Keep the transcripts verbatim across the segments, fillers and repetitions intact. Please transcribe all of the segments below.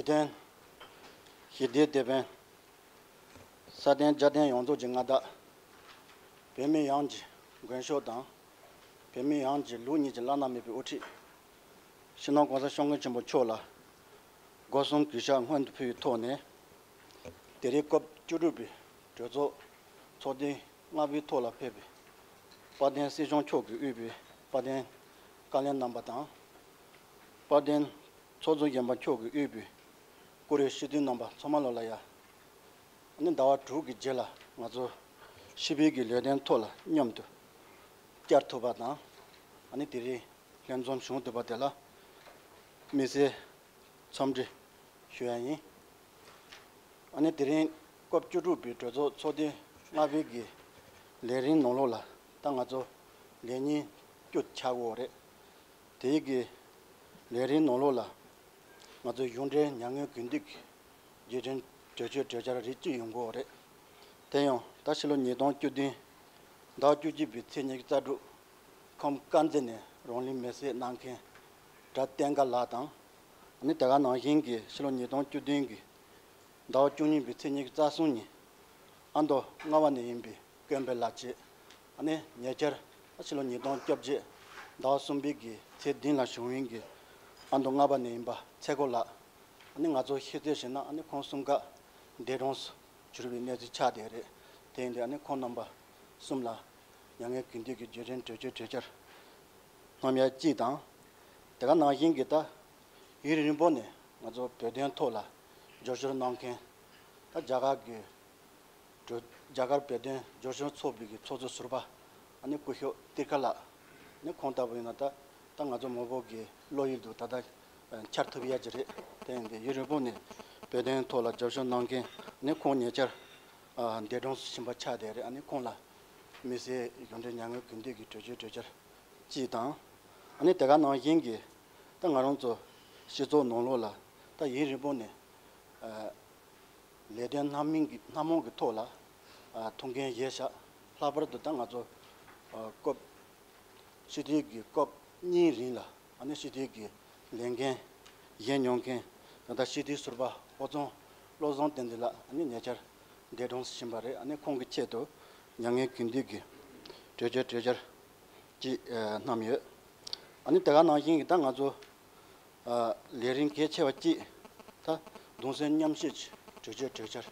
བསྟན། ཞི་བདེའི་དེད་དཔོན། ས་སྟེང་རྒྱལ་བསྟན་ཡོངས་རྫོགས་ཀྱི་མངའ་བདག་བོད་མི་ཡོངས་ཀྱི་མགོན་མཆོག་དང་། བོད་མི་ཡོངས་ཀྱི་ལུགས་གཉིས་ཀྱི་བླ་ན་མེད་པའི་དབུ་ཁྲིད། སྤྱི་ནོར་༸གོང་ས་༸སྐྱབས་མགོན་ཆེན་པོ་མཆོག་ལ་སྒོ་གསུམ་གུས་ཕྱག་སྔོན་དུ་ཕུལ་བའི་ཐོག་ནས། དེ་རིང་སྐབས་བཅུ་དྲུག་པའི་གྲོས་ཚོགས་ཚོགས་ཐེངས་ལྔ་པའི་ཐོག་ལ་ཕེབས་པའི་དཔལ་ལྡན་སྲིད་སྐྱོང་མཆོག་གིས་དབུས་པའི་དཔལ་ལྡན་བཀའ་བློན་རྣམ་པ་དང་། དཔལ་ལྡན་ཚོགས་གཙོ་གཞོན་པ་མཆོག་གིས་དབུས་པའི་བཀུར་འོས་སྤྱི་འཐུས་རྣམ་པ་ཚང་མ་ལོ་ལ་ཡ། ཨ་ནི་ཟླ་བ་དྲུག་གི་རྗེས་ལ་ང་ཚོ་ཞི་བའི་གི་ལས་དོན་ཐོག་ལ་མཉམ་དུ་བཅར་ཐུབ་པ་དང་། ཨ་ནི་དེ་རིང་ལྷན་འཛོམས་བྱུང་ཐུབ་པ་དེ་ལ་དམིགས་བསལ་འཚམས་འདྲི་ཞུ་ཡ་ཡིན། ཨ་ནི་དེ་རིང་སྐབས་བཅུ་དྲུག་པའི་གྲོས་ཚོགས་ཚོགས་ཐེངས་ལྔ་པའི་གི་ལས་རིམ་ནང་ལོགས་ལ་ད་ང་ཚོ་ལས་ཉིན་བཅུ་ཆགས་ཡོད་རེད། དེའི་གི་ལས་རིམ་ནང་ལོགས་ལ་ང་ཚོ་གཞུང་འབྲེལ་མྱ་ངན་གུས་འདུད་ཀྱི་བརྗོད་དོན་གྲོས་ཆོད་གྲོས་འཆར་རིགས་གཅིག་ཡོང་གི་ཡོད་རེད། དེ་ཡང་ད་ཕྱི་ལོ་ཉིས་སྟོང་བཅུ་བདུན་ཟླ་བཅུ་གཅིག་པའི་ཚེས་ཉི་ཤུ་རྩ་དྲུག་ཁམས་དཀར་མཛེས་ནས་རང་ལུས་མེར་སྲེག་གནང་མཁན་སྒྲ་བསྟན་དགའ་ལགས་དང་། ཨ་ནི་དེ་ག་ནང་བཞིན་གྱི་ཕྱི་ལོ་ཉིས་སྟོང་བཅུ་བདུན་གྱི་ཟླ་བ་བཅུ་གཉིས་པའི་ཚེས་ཉི་ཤུ་རྩ་གསུམ་ཉིན་ཨ་མདོ་རྔ་བ་ནས་ཡིན་པའི་སྐྱོན་པའི་ལགས་བཅས། ཨ་ནི་ཉེ་ཆར་ཕྱི་ལོ་ཉིས་སྟོང་བཅོ་བརྒྱད་ཟླ་བ་གསུམ་པའི་གི་ཚེས་བདུན་ལ་བྱུང་བའི་གི་ཨ་མདོ་རྔ་བ་ནས་ཡིན་པ་ཚེ་སྒོ་ལགས། ཨ་ནི་ང་ཚོ་ཤེས་ཚོད་བྱས་ན་ཨ་ནི་ཁོང་གསུམ་ཀ་འདས་གྲོངས་སུ་གྱུར་བའི་གནས་ཚུལ་ཆགས་བསྡད་རེད། དེ་ཡིན་དུས་ཨ་ནི་ཁོང་རྣམ་པ་གསུམ་ལ་མྱ་ངན་གུས་འདུད་ཀྱི་བརྗོད་དོན་གྲོས་ཆོད་གྲོས་འཆར་སྣོན་ཡ་གཅིག་དང་། དེ་ག་ནང་བཞིན་གྱི་ད་ཡུན་རིང་པོ་ནས་ང་ཚོ་བོད་དོན་ཐོག་ལ་རྒྱབ་སྐྱོར་གནང་མཁན་ད་རྒྱ་གར་གྱི་གྲོས་རྒྱ་གར་བོད་དོན་རྒྱབ་སྐྱོར་ཚོགས་པའི་གི་ཚོགས་གཙོ་ཟུར་པ་ཨ་ནི་སྐུ་ཞབས་ཏིར་ཁ་ལགས། ཨ་ནི་ཁོང་ལྟ་བུ་ཡིན་ན་ད་ད་ང་ཚོ་མང་པོ་གི་བློ་ཡུལ་དུ་ད་ལྟ་འཆར་ཐུབ་ཡ་ཅིག་རེད། དེ་ཡིན་དུས་ཡུན་རིང་པོ་ནས་བོད་དོན་ཐོག་ལ་རྒྱབ་སྐྱོར་གནང་མཁན་ཨ་ནི་ཁོང་ཉེ་ཆར་འདས་གྲོངས་སུ་ཕྱིན་པ་ཆགས་བསྡད་རེད། ཨ་ནི་ཁོང་ལ་དམིགས་བསལ་གཞུང་འབྲེལ་མྱ་ངན་གུས་འདུད་ཀྱི་གྲོས་ཆོད་གྲོས་འཆར་གཅིག་དང་། ཨ་ནི་དེ་ག་ནང་བཞིན་གྱི་ད་ང་རང་ཚོ་སྤྱི་ཚོགས་ནང་ལོགས་ལ་ད་ཡུན་རིང་པོ་ནས་ལས་དོན་སྣ་མིན་གྱི་སྣ་མང་གི་ཐོག་ལ་ཐུགས་འགན་བཞེས་ཤག་ལྷག་པར་དུ་ད་ང་ཚོ་སྐབས་སྤྱི་འཐུས་ཀྱི་སྐབས་གཉིས་རིང་ལ་ཨ་ནི་སྤྱི་འཐུས་ཀྱི་ལས་འགན་བཞེས་མྱོང་མཁན་ད་ལྟ་སྤྱི་འཐུས་ཟུར་པ་ཨོ་རྩོམ་བློ་བཟང་བསྟན་འཛིན་ལགས་ཨ་ནི་ཉེ་ཆར་འདས་གྲོངས་སུ་ཕྱིན་པ་རེད། ཨ་ནི་ཁོང་གི་ཆེད་དུ་མྱ་ངན་གུས་འདུད་ཀྱི་གྲོས་ཆོད་གྲོས་འཆར་ཅིག་བསྣམས་ཡོད། ཨ་ནི་དེ་ག་ནང་བཞིན་གྱི་ད་ང་ཚོ་ལས་རིམ་གལ་ཆེ་བ་གཅིག་ད་གདུང་སེམས་མཉམ་སྐྱེད་ཀྱི་གྲོས་ཆོད་གྲོས་འཆར་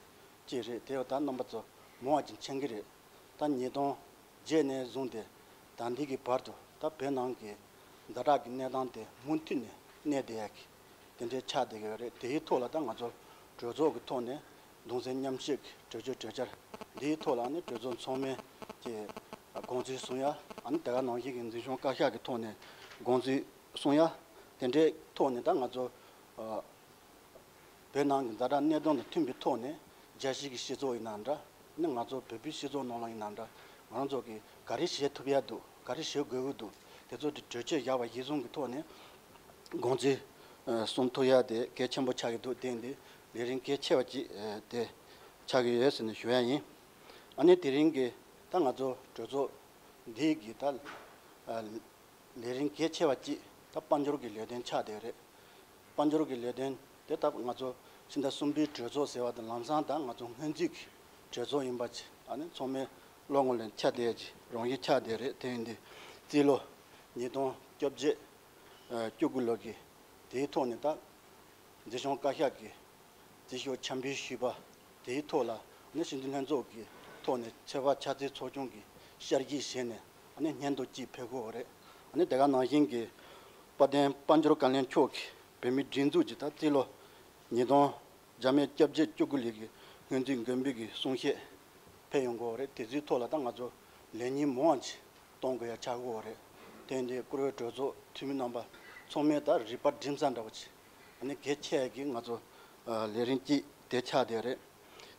གཅིག་རེད། དེ་ད་རྣམ་པ་ཚོ་མང་བ་ཅིག་མཁྱེན་གྱི་རེད། ད་ཉིས་སྟོང་བརྒྱད་ནས་བཟུང་སྟེ་ད་ལྟའི་གི་བར་དུ་ད་བོད་ནང་གི་ཛ་དྲག་གི་གནས་སྟངས་དེ་མུ་མཐུད་ནས་གནས་བསྡད་ཡག་གི་དེ་འདྲའི་ཆགས་བསྡད་ཀྱི་ཡོད་རེད། དེའི་ཐོག་ལ་ད་ང་ཚོ་གྲོས་ཚོགས་ཀྱི་ཐོག་ནས་གདུང་སེམས་མཉམ་སྐྱེད་ཀྱི་གྲོས་ཆོད་གྲོས་འཆར་འདིའི་ཐོག་ལ་ནི་གྲོས་ཚོགས་ཚང་མས་ཀྱི་དགོངས་ཚུལ་གསུང་ཡ། ཨ་ནི་དེ་ག་ནང་བཞིན་གྱི་འཛིན་སྐྱོང་བཀའ་ཤག་གི་ཐོག་ནས་དགོངས་ཚུལ་གསུང་ཡ། དེ་འདྲའི་ཐོག་ནས་ད་ང་ཚོ་བོད་ནང་གི་ཛ་དྲག་གནད་དོན་དང་མཐུན་པའི་ཐོག་ནས་རྒྱལ་སྤྱི་གི་སྤྱི་ཚོགས་ཡིན་ན་འདྲ། ནི་ང་ཚོ་བོད་པའི་སྤྱི་ཚོགས་ནང་ལ་ཡིན་ན་འདྲ། ང་རང་ཚོ་གིས་ག་རེ་བྱེད་ཐུབ་ཡ་འདུག་ག་རེ་བྱེད་དགོས་ཀྱི་འདུག་དེ་ཚོ་དེ་གྲོས་ཆོད་བཞག་པ་གཞིར་བཟུང་གི་ཐོག་ནས་དགོངས་ཚུལ་གསུང་ཐུབ་ཡ་དེ་གལ་ཆེན་པོ་ཆགས་ཀྱི་འདུག་དེ་འདི་ལས་རིམ་གལ་ཆེ་བ་ཅིག་དེ་ཆགས་ཀྱི་ཡོད་ཟེར་ནས་ཞུ་ཡ་ཡིན། ཨ་ནི་དེ་རིང་གི་ད་ང་ཚོ་གྲོས་ཚོགས་འདི་གི་ད་ལས་རིམ་གལ་ཆེ་བ་གཅིག་ད་དཔལ་འབྱོར་གྱི་ལས་དོན་ཆགས་བསྡད་རེད། དཔལ་འབྱོར་གྱི་ལས་དོན་དེ་ད་ང་ཚོ་ཕྱི་ཟླ་གསུམ་པའི་གྲོས་ཚོགས་ཟེར་བ་དང་ལམ་སང་ད་ང་ཚོ་སྔོན་རྩིས་ཀྱི་གྲོས་ཚོགས་ཡིན་པ་ཆེ་ཨ་ནི་ཚང་མའི་བློ་ངོ་ལ་ཆགས་བསྡད་ཀྱི་རང་བཞིན་ཆགས་བསྡད་རེད། དེ་ཡིན་དུས་རྩིས་ལོ་ཉིས་སྟོང་བཅོ་བརྒྱད་བཅུ་དགུ་ལོ་གི་དེའི་ཐོག་ནས་ད་འཛིན་སྐྱོང་བཀའ་ཤག་གི་རྩིས་ཞིབ་འཆར་འབུལ་ཞུས་པ་དེའི་ཐོག་ལ་ནི་སྤྱི་འཐུས་ལྷན་ཚོགས་ཀྱི་ཐོག་ནས་ཚོད་དཔག་འཆར་རྩིས་ཚོགས་ཆུང་གི་བསྐྱར་ཞིབ་བྱས་ནས་ཨ་ནི་སྙན་ཐོ་གཅིག་ཕེབས་ཀྱི་ཡོད་རེད། ཨ་ནི་དེ་ག་ནང་བཞིན་གྱི་དཔལ་ལྡན་དཔལ་འབྱོར་བཀའ་བློན་མཆོག་གིས་བོད་མིའི་སྒྲིག་འཛུགས་ཀྱི་ད་རྩིས་ལོ་ཉིས་སྟོང་བརྒྱ་མེད་བཅོ་བརྒྱད་བཅུ་དགུ་ལོའི་གི་སྔོན་རྩིས་འགན་འབུལ་གྱི་གསུང་བཤད་ཕེབས་ཡོང་གི་ཡོད་རེད། དེ་ཚོའི་ཐོག་ལ་ད་ང་ཚོ་ལས་ཉིན་མང་བ་ཅིག་གཏོང་དགོས་ཡ་ཆགས་ཀྱི་ཡོད་རེད། དེ་ཡིན་དུས་བཀུར་འོས་གྲོས་ཚོགས་འཐུས་མི་རྣམ་པ་ཚང་མས་ད་རིག་པ་སྒྲིམ་ས་འདྲ་བོ་ཅིག་ཨ་ནི་གལ་ཆེ་ཡ་གི་ང་ཚོ་ལས་རིམ་གཅིག་དེ་ཆགས་བསྡད་རེད།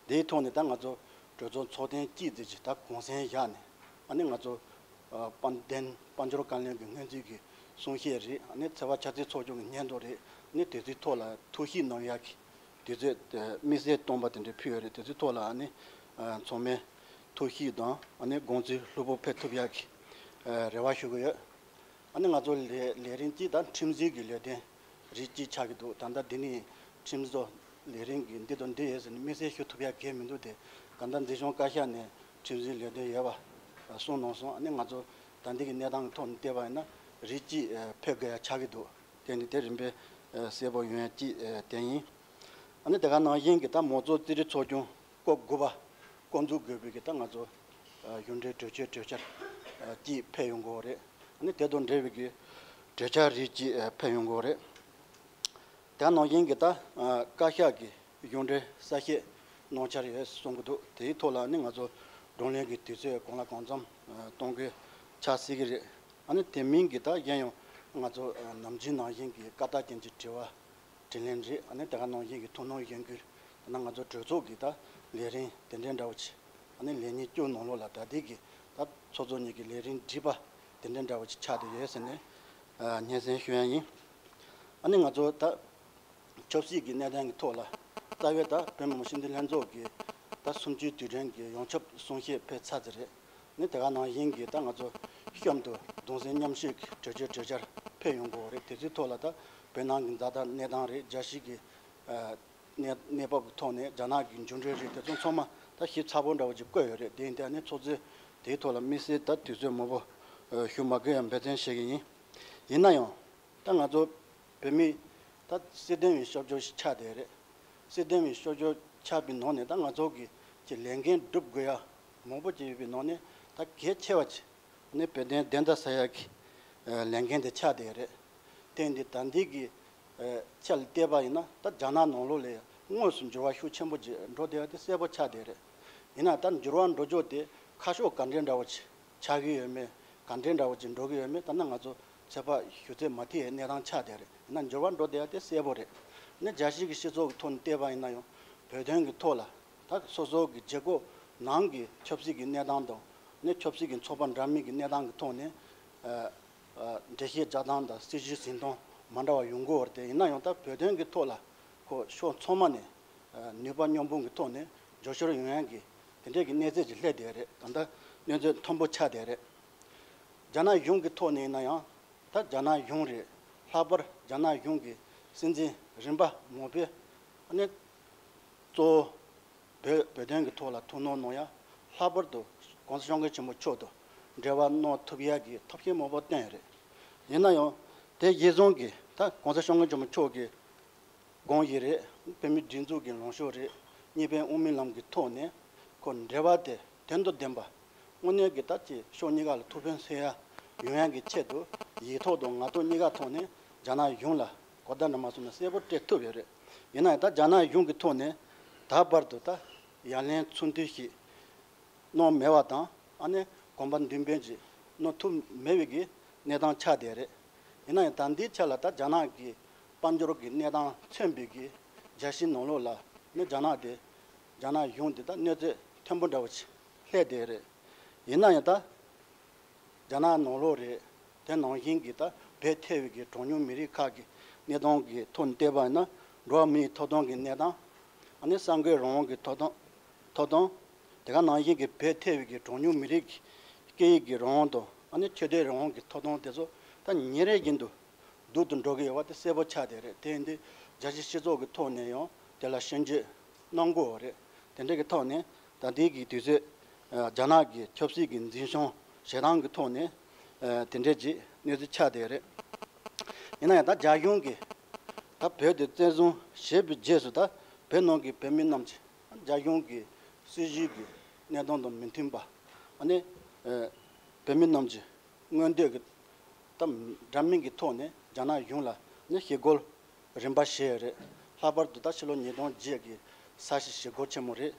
དེའི་ཐོག་ནས་ད་ང་ཚོ་གྲོས་ཚོགས་ཚོགས་ཐེངས་གཅིག་ཙམ་ཅིག་ད་གུང་སེང་བཞག་ནས་ཨ་ནི་ང་ཚོ་དཔལ་ལྡན་དཔལ་འབྱོར་བཀའ་བློན་གྱི་སྔོན་རྩིས་ཀྱི་གསུང་བཤད་རེད། ཨ་ནི་ཚོད་དཔག་འཆར་རྩིས་ཚོགས་ཆུང་གི་སྙན་ཐོ་རེད། ཨ་ནི་དེ་ཚོའི་ཐོག་ལ་ཐུགས་ཞིབ་གནང་ཡག་གི་དུས་ཚོད་དམིགས་བསལ་བཏོན་པ་དེ་འདྲ་ཕུལ་ཡོད་རེད། དེ་ཚོའི་ཐོག་ལ་ཨ་ནི་ཚང་མས་ཐུགས་ཞིབ་དང་ཨ་ནི་དགོངས་ཚུལ་ལྷུག་པོ་ཕེབས་ཐུབ་ཡག་གི་རེ་བ་ཞུ་གི་ཡོད། ཨ་ནི་ང་ཚོ་ལས་ལས་རིམ་གཅིག་དང་ཁྲིམས་འཛིན་གྱི་ལས་དོན་རིགས་གཅིག་ཆགས་ཀྱི་འདུག་ད་ལྟ་འདི་ནི་ ཁྲིམས་བཟོ་ལས་རིམ་གྱི་འདི་དང་འདི་ཡོད་ཟེར་ནས་དམིགས་བསལ་ཞུ་ཐུབ་ཡ་གང་ཡང་མི་འདུག་སྟེ། གང་ལྟར་མཛེས་ལྗོངས་བཀའ་ཤག་ནས་ཁྲིམས་བཟོའི་ལས་དོན་ཡོད་པ་གསུངས་གནང་སོང་། ཨ་ནི་ང་ཚོ་ད་འདི་གི་གནས་སྟངས་ཀྱི་ཐོག་ནས་བལྟས་པ་ཡིན་ན་རིགས་གཅིག་ཕེབས་དགོས་ཡ་ཆགས་ཀྱི་འདུག་དེ་ནི་དེ་རིམ་པས་གསལ་པོ་ཡོང་ཡ་གཅིག་དེ་ཡིན། ཨ་ནི་དེ་ག་ནང་བཞིན་གྱི་ད་མང་གཙོ་རྩིས་རིག་ཚོགས་ཆུང་སྐབས་དགུ་པ་བསྐོ་འཛུགས་དགོས་པའི་གི་ད་ང་ཚོ་གཞུང་འབྲེལ་གྲོས་ཆོད་གྲོས་འཆར་གཅིག་ཕེབས་ཡོང་གི་ཡོད་རེད། ཨ་ནི་དེ་དང་འབྲེལ་བའི་གི་གྲོས་འཆར་རིགས་གཅིག་ཕེབས་ཡོང་གི་ཡོད་རེད། དེ་ནང་བཞིན་གྱི་ད་བཀའ་ཤག་གི་གཞུང་འབྲེལ་གསལ་བཤད་གནང་འཆར་ཡོད་གསུང་གི་འདུག་དེའི་ཐོག་ལ་ནི་ང་ཚོ་བགྲོ་གླེང་གི་དུས་ཚོད་གང་ལ་གང་འཚམ་གཏོང་དགོས་ཆགས་སྲིད་ཀྱི་རེད། ཨ་ནི་དེ་མིན་གྱི་ད་གཞན་ཡང་ང་ཚོ་ནམ་རྒྱུན་ནང་བཞིན་གྱི་བཀའ་རྟགས་ཅན་གྱི་དྲི་བ་དྲིས་ལན་རེད། ཨ་ནི་དེ་ག་ནང་བཞིན་གྱི་ཐུགས་སྣང་གཞེན་སྐུལ། དེ་ན་ང་ཚོ་གྲོས་ཚོགས་ཀྱི་ད་ལས་རིམ་དེ་འདྲའི་འདྲ་བོ་ཅིག་ཨ་ནི་ལས་ཉིན་བཅུ་ནང་ལོགས་ལ་ད་ལྟའི་གི་ད་ཚོགས་གཙོ་གཉིས་ཀྱི་ལས་རིམ་བསྒྲིགས་པ་དེ་འདྲའི་འདྲ་བོ་ཅིག་ཆགས་བསྡད་ཡོད་ཟེར་ནས་སྙན་སེང་ཞུ་ཡ་ཡིན། ཨ་ནི་ང་ཚོ་ད་ཆབ་སྲིད་ཀྱི་གནས་སྟངས་ཀྱི་ཐོག་ལ་རྩ་བའི་ད་བོད་མི་མང་སྤྱི་འཐུས་ལྷན་ཚོགས་ཀྱི་ད་གསུམ་བཅུའི་དུས་དྲན་གྱི་ཡོངས་ཁྱབ་གསུང་བཤད་ཕེབས་ཚར་ཚར་རེད། ནི་དེ་ག་ནང་བཞིན་གྱི་ད་ང་ཚོ་གཤམ་དུ་གདུང་སེམས་མཉམ་སྐྱེད་ཀྱི་གྲོས་ཆོད་གྲོས་འཆར་ཕེབས་ཡོང་གི་ཡོད་རེད། དེ་ཚོའི་ཐོག་ལ་ད་བོད་ནང་གི་འཛའ་ཐང་གནས་སྟངས་རེད། རྒྱལ་སྤྱི་གི་གནས་གནས་བབ་ཀྱི་ཐོག་ནས་རྒྱ་ནག་གི་མཇུག་འབྲས་རེད། དེ་ཚོ་ཚང་མ་ད་ཞིབ་ཚགས་པོ་འདྲ་བོ་ཅིག་བཀོད་ཡོད་རེད། དེ་ཡིན་དུས་ཨ་ནི་ཚོགས་གཙོས་དེའི་ཐོག་ལ་དམིགས་བསལ་ད་དུས་ཚོད་མང་པོ་ཞུ་མ་དགོས་ཡ་འབད་བརྩོན་བྱེད་ཀྱི་ཡིན། ཡིན་ན་ཡང་ད་ང་ཚོ་བོད་མི་ད་སྲིད་དོན་བའི་སྐྱབས་བཅོལ་ཞིག་ཆགས་བསྡད་རེད། སྲིད་དོན་བའི་སྐྱབས་བཅོལ་ཆགས་པའི་ནང་ནས་ད་ང་ཚོ་གི་ཀྱི་ལས་འགན་སྒྲུབ་དགོས་ཡ་མང་པོ་ཅིག་ཡོད་པའི་ནང་ནས་ད་གལ་ཆེ་བ་ཅིག་ནི་བོད་དོན་བདེན་མཐའ་གསལ་ཡ་གི་ལས་འགན་དེ་ཆགས་བསྡད་རེད། དེ་འདི་ད་འདི་གི་ཆ་ལ་བལྟས་པ་ཡིན་ན་ད་རྒྱ་ནག་ནང་ལོགས་ལ་དངོས་སུ་འགྱུར་བ་ཤུགས་ཆེན་པོ་ཅིག་འགྲོ་བསྡད་ཡ་དེ་གསལ་པོ་ཆགས་བསྡད་རེད། ཡིན་ན་ད་འགྱུར་བ་འགྲོ་རྒྱུ་དེ་ཁ་ཕྱོགས་ག་འདྲའི་འདྲ་བོ་ཅིག་ཆགས་ཀྱི་ཡོད་མེད། ག་འདྲའི་འདྲ་བོ་ཅིག་འགྲོ་གི་ཡོད་མེད་ད་ནི་ང་ཚོ་ཚོད་དཔག་ཞུ་ཚོད་མ་ཐིག་ཡའི་གནས་སྟངས་ཆགས་བསྡད་རེད། ཡིན་ན་འགྱུར་བ་འགྲོ་བསྡད་ཡ་དེ་གསལ་པོ་རེད། ནི་རྒྱལ་སྤྱི་གི་སྤྱི་ཚོགས་ཀྱི་ཐོག་ནས་བལྟས་པ་ཡིན་ན་ཡང་བོད་དོན་གྱི་ཐོག་ལ་ད་སོ་སོ་གི་རྒྱལ་ཁབ་ནང་གི་ཆབ་སྲིད་ཀྱི་གནས་སྟངས་དང་ནི་ཆབ་སྲིད་ཀྱི་ཚོགས་པ་འདྲ་མིན་གྱི་གནས་སྟངས་ཀྱི་ཐོག་ནས་འགྲེལ་བཤད་རྒྱག་སྟངས་དང་སྲིད་བྱུས་འཛིན་སྟངས་མ་འདྲ་བ་ཡོང་གི་ཡོད་རེད། དེ་ཡིན་ན་ཡང་ད་བོད་དོན་གྱི་ཐོག་ལ་ཁོ་ཕྱོགས་ཚང་མ་ནས་ནུས་པ་མཉམ་སྤུངས་ཀྱི་ཐོག་ནས་རྒྱབ་སྐྱོར་ཡོང་ཡ་གི་དེ་འདྲའི་གི་གནས་ཚད་ཅིག་སླེབས་བསྡད་རེད། ད་ལྟ་གནས་ཚུལ་མཐོན་པོ་ཆགས་བསྡད་རེད། རྒྱ་ནག་གཞུང་གི་ཐོག་ནས་ཡིན་ན་ཡང་ད་རྒྱ་ནག་གཞུང་རེད། ལྷག་པར་རྒྱ་ནག་གཞུང་གི་སྲིད་འཛིན་རིམ་པ་མང་པོས་ཨ་ནི་གཙོ་བོ་བོད་བོད་དོན་གྱི་ཐོག་ལ་ཐུགས་སྣང་གནང་ཡ། ལྷག་པར་དུ་༸གོང་ས་༸སྐྱབས་མགོན་ཆེན་པོ་མཆོག་ཏུ་འབྲེལ་བ་གནང་ཐུབ་ཡ་གི་ཐབས་ཤེས་མང་པོ་བཏོན་ཡོད་རེད། ཡིན་ན་ཡང་དེ་གཞིར་བཟུང་གིས་ད་༸གོང་ས་༸སྐྱབས་མགོན་ཆེན་པོ་མཆོག་གི་དགོངས་གཞི་རེད། བོད་མིའི་སྒྲིག་འཛུགས་ཀྱི་ལངས་ཕྱོགས་རེད། གཉིས་ཕན་དབུ་མའི་ལམ་གྱི་ཐོག་ནས་ཁོ་འབྲེལ་བ་དེ་དོན་དང་ལྡན་པ། དངོས་གནས་ཀྱི་ད་ཅིག་ཕྱོགས་གཉིས་ཀ་ལ་ཐུགས་ཕན་གསོས་ཡ་ཡོང་ཡ་གི་ཆེད་དུ་ཡིག་ཐོག་དང་ངག་ཐོག་གཉིས་ཀ་ཐོག་ནས་རྒྱ་ནག་གཞུང་ལ་གོ་བརྡ་འདྲ་མ་སོང་ན་གསལ་པོ་སྤྲད་ཐུབ་ཡོད་རེད། ཡིན་ན་ཡང་ད་རྒྱ་ནག་གཞུང་གི་ཐོག་ནས་ད་བར་དུ་ད་ཡ་ལན་ཚུར་མཐུད་ཞིག་གནང་མེད་པ་དང་ཨ་ནི་གོམ་པ་མདུན་སྤོས་ཅིག་གནང་ཐུབ་མེད་པའི་གི་གནས་སྟངས་ཆགས་བསྡད་རེད། ཡིན་ན་ཡང་ད་ལྟའི་ཆ་ལ་ད་རྒྱ་ནག་གི་དཔལ་འབྱོར་གྱི་གནས་སྟངས་མཚོན་པའི་གི་རྒྱལ་སྤྱིའི་ནང་ལོགས་ལ་ནི་རྒྱ་ནག་དེ་རྒྱ་ནག་གཞུང་དེ་ད་གནས་ཚད་མཐོན་པོ་འདྲ་བོ་ཅིག་སླེབས་བསྡད་རེད། ཡིན་ན་ཡང་ད་རྒྱ་ནག་ནང་ལོགས་རེད། དེ་ནང་བཞིན་གྱི་ད་བོད་ཐེ་བའི་གི་གྲངས་ཉུང་མི་རིགས་ཁག་གི་གནས་སྟངས་ཀྱི་ཐོག་ནས་བལྟས་པ་ཡིན་ན་འགྲོ་བ་མིའི་ཐོབ་ཐང་གི་གནས་སྟངས། ཨ་ནི་གསར་འགོད་རང་དབང་གི་ཐོབ་ཐང་ཐོབ་ཐང་། དེ་ག་ནང་བཞིན་གྱི་བོད་ཐེ་བའི་གི་གྲངས་ཉུང་མི་རིགས་ཀྱི་སྐད་ཡིག་གི་རང་དབང་དང་ཨ་ནི་ཆོས་དད་རང་དབང་གི་ཐོབ་ཐང་དེ་ཚོ་ད་ཉིན་རེ་བཞིན་དུ་སྡུག་ཏུ་འགྲོ་གི་ཡོད་པ་དེ་གསལ་པོ་ཆགས་བསྡད་རེད། དེ་ཡིན་དུས་རྒྱལ་སྤྱིའི་སྤྱི་ཚོགས་ཀྱི་ཐོག་ནས་ཡང་དེ་ལ་ཞིབ་འཇུག་གནང་དགོས་པ་རེད། དེ་འདྲ་གི་ཐོག་ནས་ད་ལྟའི་གི་དུས་ཚོད་རྒྱ་ནག་གི་ཆབ་སྲིད་ཀྱི་འཛིན་སྐྱོང་བྱེད་སྟངས་ཀྱི་ཐོག་ནས་དེ་འདྲ་ཅིག་གནས་ཚུལ་ཆགས་བསྡད་རེད། ཡིན་ན་ཡང་ད་རྒྱ་གཞུང་གིས་ད་བོད་དེ་བཙན་བཟུང་བྱས་པའི་རྗེས་སུ་ད་བོད་ནང་གི་བོད་མི་རྣམས་ཀྱིས་རྒྱ་གཞུང་གི་སྲིད་བྱུས་ཀྱི་གནས་སྟངས་དང་མི་མཐུན་པ། ཨ་ནི་བོད་མི་རྣམས་ཀྱི་མངོན་འདོད་ཀྱི་ད་འདྲ་མིན་གྱི་ཐོག་ནས་རྒྱ་ནག་གཞུང་ལ་ནི་ཞི་རྒོལ་རིམ་པ་བྱས་ཡོད་རེད། ལྷག་པར་དུ་ད་ཕྱི་ལོ་ཉིས་སྟོང་བརྒྱད་ཀྱི་ས་གཞི་ཞི་རྒོལ་ཆེན་མོ་རེད།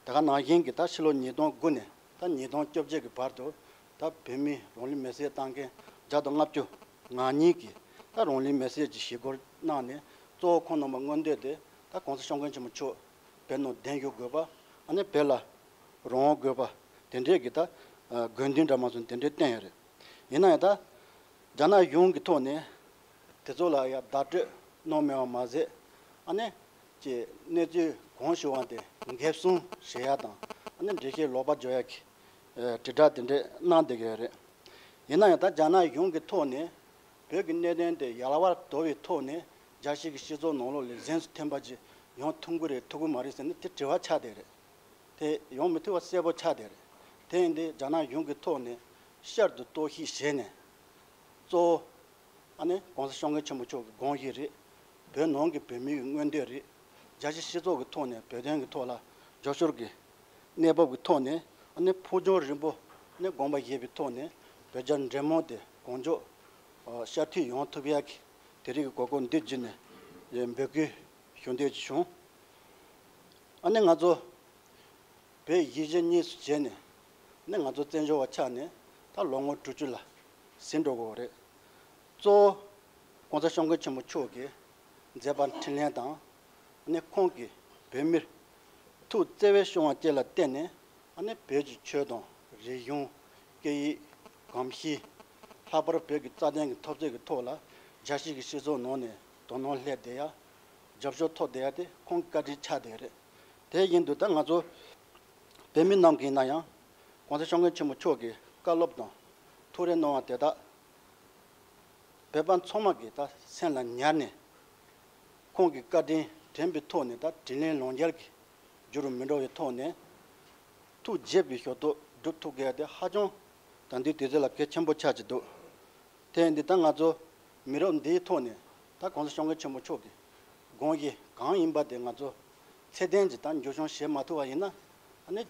དེ་ག་ནང་བཞིན་གྱི་ད་ཕྱི་ལོ་ཉིས་སྟོང་དགུ་ནས་ད་ཉིས་སྟོང་བཅོ་བརྒྱད་ཀྱི་བར་དུ་ད་བོད་མིའི་རང་ལུས་མེར་སྲེག་བཏང་མཁན་བརྒྱ་དང་ལྔ་བཅུ་ང་གཉིས་ཀྱིས་ད་རང་ལུས་མེར་སྲེག་ཀྱི་ཞི་རྒོལ་གནང་ནས་གཙོ་བོ་ཁོང་རྣམ་པ་མངོན་འདོད་དེ་ད་གོང་ས་སྐྱབས་མགོན་ཆེན་པོ་མཆོག་བོད་ནང་གདན་ཞུ་དགོས་པ། ཨ་ནི་བོད་ལ་རང་དབང་དགོས་པ། དེ་འདྲས་ཀྱི་ད་དགོས་འདུན་འདྲ་མ་སོང་དེ་འདྲས་བསྟན་ཡོད་རེད། ཡིན་ན་ཡང་ད་རྒྱ་ནག་གཞུང་གི་ཐོག་ནས་དེ་ཚོ་ལ་ཡང་བརྡ་སྤྲོད་གནང་མེད་པ་མ་ཟད། ཨ་ནི་ཀྱི་གནས་ཚུལ་གང་བྱུང་བ་དེ་འགེབས་སྲུང་བྱེད་ཡ་དང་ཨ་ནི་འགྲེལ་བཤད་ལོག་པ་བརྗོད་ཡ་གི་དྲིལ་བསྒྲགས་དེ་འདྲས་གནང་བསྡད་ཀྱི་ཡོད་རེད། ཡིན་ན་ཡང་ད་རྒྱ་ནག་གཞུང་གི་ཐོག་ནས་བོད་ཀྱི་གནད་དོན་དེ་ཡལ་བར་དོར་བའི་ཐོག་ནས་ རྒྱལ་སྤྱི་གི་སྤྱི་ཚོགས་ནང་ལོགས་ལ་གཟེངས་སུ་ཐོན་པ་ཅིག་ཡོང་ཐུབ་ཀྱི་རེད་ཐུབ་ཀྱི་མ་རེད་ཟེར་ནས་དེ་དྲི་བ་ཆགས་བསྡད་རེད། དེ་ཡོང་མི་ཐུབ་པ་གསལ་པོ་ཆགས་བསྡད་རེད། དེ་ཡིན་དུས་རྒྱ་ནག་གཞུང་གི་ཐོག་ནས་བསྐྱར་དུ་རྟོག་ཞིབ་བྱས་ནས། གཙོ་བོ་ཨ་ནི་༸གོང་ས་༸སྐྱབས་མགོན་ཆེན་པོ་མཆོག་གི་དགོངས་གཞི་རེད། བོད་ནང་གི་བོད་མི་གི་མངོན་འདོད་རེད། རྒྱལ་སྤྱིའི་སྤྱི་ཚོགས་ཀྱི་ཐོག་ནས་བོད་དོན་གྱི་ཐོག་ལ་རྒྱབ་སྐྱོར་གྱི་གནས་བབ་ཀྱི་ཐོག་ནས་ཨ་ནི་ཕུགས་རྒྱང་རིང་པོ་ཨ་ནི་དགོངས་པ་བཞེས་པའི་ཐོག་ནས་བོད་རྒྱ་འབྲེལ་མོལ་དེ་གང་མགྱོགས་ཨ་ཤར་མཐུད་ཡོང་ཐུབ་ཡག་གི་དེ་རིགས་ཀྱི་གོ་སྐབས་འདི་བརྒྱུད་ནས་འབོད་སྐུལ་ཞུ་འདོད་ཅིག་བྱུང་། ཨ་ནི་ང་ཚོ་བོད་གཞིས་བྱེས་གཉིས་སུ་བྱས་ནས་ནི་ང་ཚོ་བཙན་བྱོལ་བ་ཆགས་ནས་ད་ལོ་ངོ་དྲུག་ཅུ་ལ་ཟིན་འགྲོ་གི་ཡོད་རེད། གཙོ་བོ་༸གོང་ས་༸སྐྱབས་མགོན་ཆེན་པོ་མཆོག་གི་མཛད་པ་འཕྲིན་ལས་དང་ནི་ཁོང་གིས་བོད་མིར་ཐུགས་བརྩེ་བའི་སྐྱོ་བ་བཅས་ལ་བརྟེན་ནས་ཨ་ནི་བོད་ཀྱི་ཆོས་དང་རིག་གཞུང་། སྐད་ཡིག། གོམས་གཤིས། ལྷག་པར་བོད་ཀྱི་རྩ་དོན་གྱི་འཐབ་རྩོད་ཀྱི་ཐོག་ལ་རྒྱལ་སྤྱི་གི་སྤྱི་ཚོགས་ནང་ནས་དོ་སྣང་སླེབས་བསྡད་ཡ། རྒྱབ་སྐྱོར་ཐོབ་བསྡད་ཡ་དེ་ཁོང་གི་བཀའ་དྲིན་ཆགས་བསྡད་རེད། དེ་བཞིན་དུ་ད་ང་ཚོ་བོད་མི་རྣམས་ཀྱིས་ཡིན་ན་ཡང་༸གོང་ས་༸སྐྱབས་མགོན་ཆེན་པོ་མཆོག་གི་བཀའ་སློབ་དང་ཐུགས་རེ་གནང་བ་དེ་དག་བོད་པ་ཚང་མ་གིས་ད་སེམས་ལ་ཉར་ནས། ཁོང་གི་བཀའ་དྲིན་དྲན་པའི་ཐོག་ནས་ད་དྲིན་ལན་ལོག་འཇལ་གྱི་རྒྱུ་རུ་མི་འགྲོ་བའི་ཐོག་ནས། ཐུགས་དགྱེས་པའི་ཞབས་ཏོག་སྒྲུབ་ཐུབ་དགོས་ཡ་དེ་ཧ་ཅང་ད་འདི་དུས་ཚོད་ལ་གལ་ཆེན་པོ་ཆགས་ཀྱི་འདུག་དེ་ཡིན་དུས་ད་ང་ཚོ་མི་རབས་འདིའི་ཐོག་ནས་ད་༸གོང་ས་༸སྐྱབས་མགོན་ཆེན་པོ་མཆོག་གི་དགོངས་གཞི་གང་ཡིན་པ་དེ་ང་ཚོ་ཚད་ལྡན་གྱི་ད་འགྱུར་བྱུང་བྱེད་མ་ཐུབ་པ་ཡིན་ན། ཨ་ནི་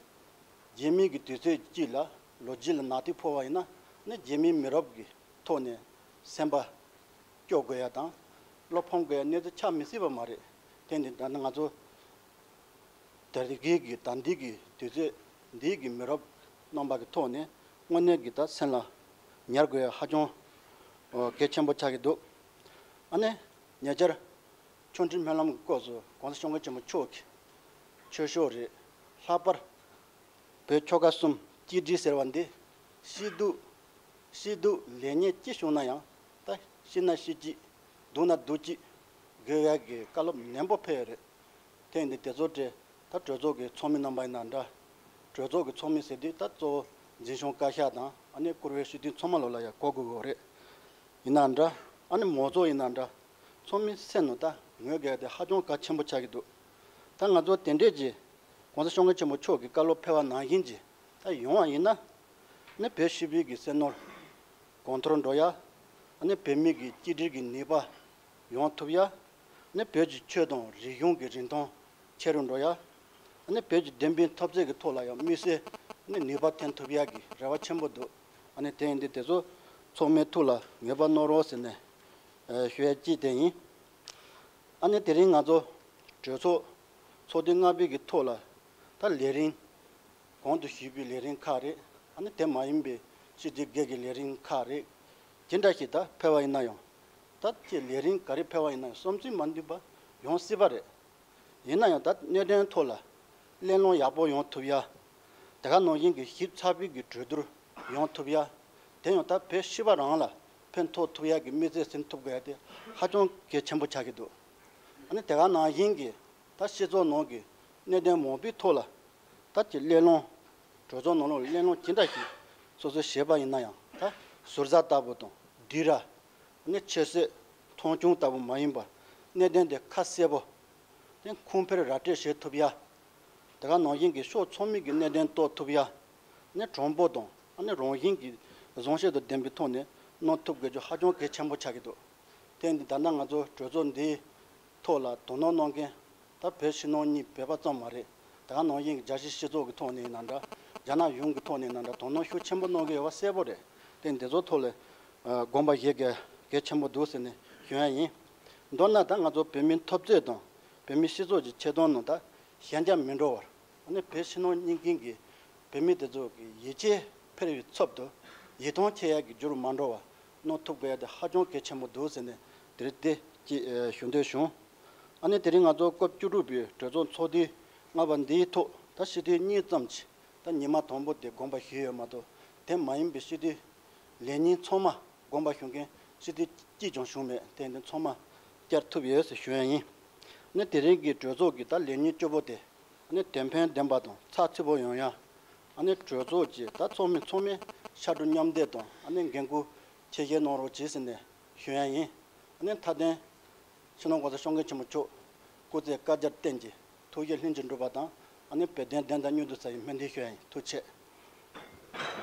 རྗེས་མའི་གི་དུས་ཚོད་གཅིག་ལ་ལོ་རྒྱུས་ལ་ནག་དུས་ཕོག་པ་ཡིན་ན། ཨ་ནི་རྗེས་མའི་མི་རབས་ཀྱི་ཐོག་ནས་སེམས་པ་སྐྱོ་དགོས་ཡ་དང་བློ་ཕམ་དགོས་ཡ་གནས་ཚུལ་ཆགས་མི་སྲིད་པ་མ་རེད། དེ་འདི་ད་ནི་ང་ཚོ་དེ་རིང་གི་གི་ད་འདི་གི་དུས་ཚོད་འདི་གི་མི་རབས་རྣམ་པ་གི་ཐོག་ནས་དངོས་གནས་ཀྱི་ད་སེམས་ལ་ཉར་དགོས་ཡ་ཧ་ཅང་གལ་ཆེན་པོ་ཆགས་ཀྱི་འདུག་ཨ་ནི་ཉེ་ཆར་ཆོས་ཁྲིམས་སྨོན་ལམ་གྱི་སྐབས་སུ་༸གོང་ས་༸སྐྱབས་མགོན་ཆེན་པོ་མཆོག་གིས་ཆོས་ཕྱོགས་རེད། ལྷག་པར་བོད་ཆོལ་ཁ་གསུམ་གཅིག་སྒྲིལ་ཟེར་བ་འདི་ཤི་སྡུག་ཤི་སྡུག་ལེགས་ཉེས་ཅི་བྱུང་ན་ཡང་ད་ཤི་ན་ཤི་གཅིག་སྡུག་ན་སྡུག་གཅིག་དགོས་ཡ་གི་བཀའ་སློབ་ནན་པོ་ཕེབས་ཡོད་རེད། དེ་ཡིན་དུས་དེ་ཚོ་དེ་ད་གྲོས་ཚོགས་ཀྱི་ཚོགས་མི་རྣམ་པ་ཡིན་ན་འདྲ། གྲོས་ཚོགས་ཀྱི་ཚོགས་མི་ཟེར་དུས་ད་གཙོ་བོ་འཛིན་སྐྱོང་བཀའ་ཤག་དང་ཨ་ནི་བཀུར་འོས་སྤྱི་འཐུས་ཚང་མ་ལོ་ལ་ཡང་གོ་དགོས་ཀྱི་ཡོད་རེད། ཡིན་ན་འདྲ། ཨ་ནི་མང་ཚོགས་ཡིན་ན་འདྲ། ཚང་མའི་སེམས་ནང་ད་ངོས་དགོས་དེ་ཧ་ཅང་གལ་ཆེན་པོ་ཆགས་ཀྱི་འདུག་ད་ང་ཚོ་དེ་འདྲས་ཀྱི་༸གོང་ས་༸སྐྱབས་མགོན་ཆེན་པོ་མཆོག་གི་བཀའ་སློབ་ཕེབས་པ་ནང་བཞིན་གྱི་ད་ཡོང་བ་ཡིན་ན། ནི་བོད་སྤྱི་པའི་གི་བསོད་ནོར་གོང་མཐོར་འགྲོ་ཡ། ནི་བོད་མི་གི་གཅིག་སྒྲིལ་གྱི་ནུས་པ་ཡོང་ཐུབ་ཡ། ནི་བོད་ཀྱི་ཆོས་དང་རིག་གཞུང་གི་རིན་ཐང་ཆེ་རུ་འགྲོ་ཡ། ནི་བོད་ཀྱི་བདེན་པའི་འཐབ་རྩོད་ཀྱི་ཐོག་ལ་ཡང་དམིགས་བསལ་ནི་ནུས་པ་ཐོན་ཐུབ་ཡ་གི་རེ་བ་ཆེན་པོ་འདུག་ཨ་ནི་དེ་ཡིན་དུས་དེ་ཚོ་ཚོགས་མིའི་ཐུགས་ལ་ངེས་པར་གནང་རོགས་ཟེར་ནས་ཨ་ཞུ་ཡ་གཅིག་དེ་ཡིན། ཨ་ནི་དེ་རིང་ང་ཚོ་གྲོས་ཚོགས་ཚོགས་དུས་ལྔ་པའི་གི་ཐོག་ལ་ད་ལས་རིམ་གོང་དུ་ཞུས་པའི་ལས་རིམ་ཁག་རེད། ཨ་ནི་དེ་མ་ཡིན་པའི་སྤྱི་འཐུས་སྒེར་གྱི་ལས་རིམ་ཁག་རེད། ཇི་འདྲ་ཞིག་ད་ཕེབས་པ་ཡིན་ན་ཡང་ད་ཅིག་ལས་རིམ་ག་རེ་ཕེབས་པ་ཡིན་ན་ཡང་བསམ་ཚུལ་མ་མཐུན་པ་ཡོང་སྲིད་པ་རེད། ཡིན་ན་ཡང་ད་གནད་དོན་ཐོག་ལ་གླེང་སློང་ཡག་པོ་ཡོང་ཐུབ་ཡ། དེ་ག་ནང་བཞིན་གྱི་ཞིབ་ཚགས་པོའི་གི་གྲོས་བསྡུར་ཡོང་ཐུབ་ཡ། དེ་ཡང་ད་བོད་སྤྱི་པ་རང་ལ་ཕན་ཐོགས་ཐུབ་ཡ་གི་དམིགས་ཚད་ཟིན་ཐུབ་དགོས་ཡ་དེ་ཧ་ཅང་གལ་ཆེན་པོ་ཆགས་ཀྱི་འདུག་ཨ་ནི་དེ་ག་ནང་བཞིན་གྱི་ད་སྤྱི་ཚོགས་ནང་གི་གནད་དོན་མང་པོའི་ཐོག་ལ་ད་ཀྱི་གླེང་སློང་། གྲོས་ཚོགས་ནང་ལོགས་གླེང་སློང་ཇི་འདྲ་ཞིག་སོ་སོས་བྱས་པ་ཡིན་ན་ཡང་ད་ཟུར་ཟ་ལྟ་བུ་དང་སྡིགས་ར། ནི་ཁྱད་གསོད་མཐོང་ཆུང་ལྟ་བུ་མ་ཡིན་པར་གནད་དོན་དེ་ཁ་གསལ་པོ། དེ་ཁུངས་འཕེར་ར་སྤྲོད་བྱེད་ཐུབ་ཡ། དེ་ག་ནང་བཞིན་གྱི་ཕྱོགས་ཚང་མའི་གི་གནད་དོན་རྟོགས་ཐུབ་ཡ། ནི་དྲང་པོ་དང་ནི་རང་བཞིན་གྱི་བཟང་སྤྱོད་དང་ལྡན་པའི་ཐོག་ནས་གནང་ཐུབ་དགོས་རྒྱུ་ཧ་ཅང་གལ་ཆེན་པོ་ཆགས་ཀྱི་འདུག་དེ་འདི་ད་ལྟ་ང་ཚོ་གྲོས་ཚོགས་འདིའི་ཐོག་ལ་དོ་སྣང་གནང་མཁན་ད་བོད་ཕྱི་ནང་གཉིས་བོད་པ་ཙམ་མ་རེད། དེ་ག་ནང་བཞིན་གྱི་རྒྱལ་སྤྱིའི་སྤྱི་ཚོགས་ཀྱི་ཐོག་ནས་ཡིན་ན་འདྲ། རྒྱ་ནག་གཞུང་གི་ཐོག་ནས་ཡིན་ན་འདྲ། དོ་སྣང་ཤུགས་ཆེན་པོ་གནང་གི་ཡོད་པ་གསལ་པོ་རེད། དེ་འདི་ཚོ་ཐོག་ལ་ཨ་དགོངས་པ་བཞེས་གལ་གལ་ཆེན་པོ་འདུག་ཟེར་ནས་ཞུ་ཡ་ཡིན། མདོར་ན་ད་ང་ཚོ་བོད་མིའི་འཐབ་རྩོད་དང་བོད་མིའི་སྤྱི་ཚོགས་ཀྱི་ཆེད་དོན་ནང་ད་ཞན་ཆ་མི་འགྲོ་བར། ཨ་ནི་བོད་ཕྱི་ནང་གཉིས་ཀྱི་བོད་མི་དེ་ཚོ་གི་ཡིད་ཆེས་འཕེར་བའི་ཚབ་ཏུ་ཡིད་ཐང་ཆད་ཡག་གི་རྒྱུ་རུ་མ་འགྲོ་བ་གནང་ཐུབ་དགོས་ཡ་དེ་ཧ་ཅང་གལ་ཆེན་པོ་འདུག་ཟེར་ནས་དེ་རིང་དེ་ཅིག་ཨ་ཞུ་འདོད་བྱུང་། ཨ་ནི་དེ་རིང་ང་ཚོ་སྐབས་བཅུ་དྲུག་པའི་གྲོས་ཚོགས་ཚོགས་དུས་ལྔ་པ་འདིའི་ཐོག་ད་སྤྱི་འཐུས་གཉིས་ཙམ་གྱིས་ད་ཉི་མ་དང་པོ་དེ་དགོངས་པ་ཞུས་ཡོད་མ་གཏོགས་དེ་མ་ཡིན་པའི་སྤྱི་འཐུས་ལས་ཉིན་ཚང་མ་དགོངས་པ་ཞུ་མཁན་སྤྱི་འཐུས་གཅིག་ཀྱང་བྱུང་མེད། དེ་འདི་ཚང་མ་བསྐྱར་ཐུབ་ཡོད་ཟེར་ཞུ་ཡ་ཡིན། ནི་དེ་རིང་གི་གྲོས་ཚོགས་ཀྱི་ད་ལས་ཉིན་བཅུ་པོ་དེ་ནི་དོན་ཕན་ལྡན་པ་དང་ཚགས་ཚུད་པོ་ཡོང་ཡ། ཨ་ནི་གྲོས་ཚོགས་ཀྱི་ད་ཚོགས་མི་ཚང་མས་ཕྱར་གྲུ་མཉམ་འདེགས་དང་ཨ་ནི་འགན་འཁུར་ཆེ་བཞེས་གནང་རོགས་གྱིས་ཟེར་ནས་ཞུ་ཡ་ཡིན། ཨ་ནི་མཐའ་དོན་ སྤྱི་ནོར་༸གོང་ས་༸སྐྱབས་མགོན་ཆེན་པོ་མཆོག་སྐུ་ཚེ་བསྐལ་བརྒྱར་བརྟན་ཅིང་ཐུགས་བཞེད་ལྷུན་གྱིས་འགྲུབ་པ་དང་། ཨ་ནི་བོད་དོན་བདེན་དང་མྱུར་དུ་གསལ་བའི་སྨོན་འདུན་ཞུ་ཡ་ཡིན། ཐུགས་རྗེ་ཆེ།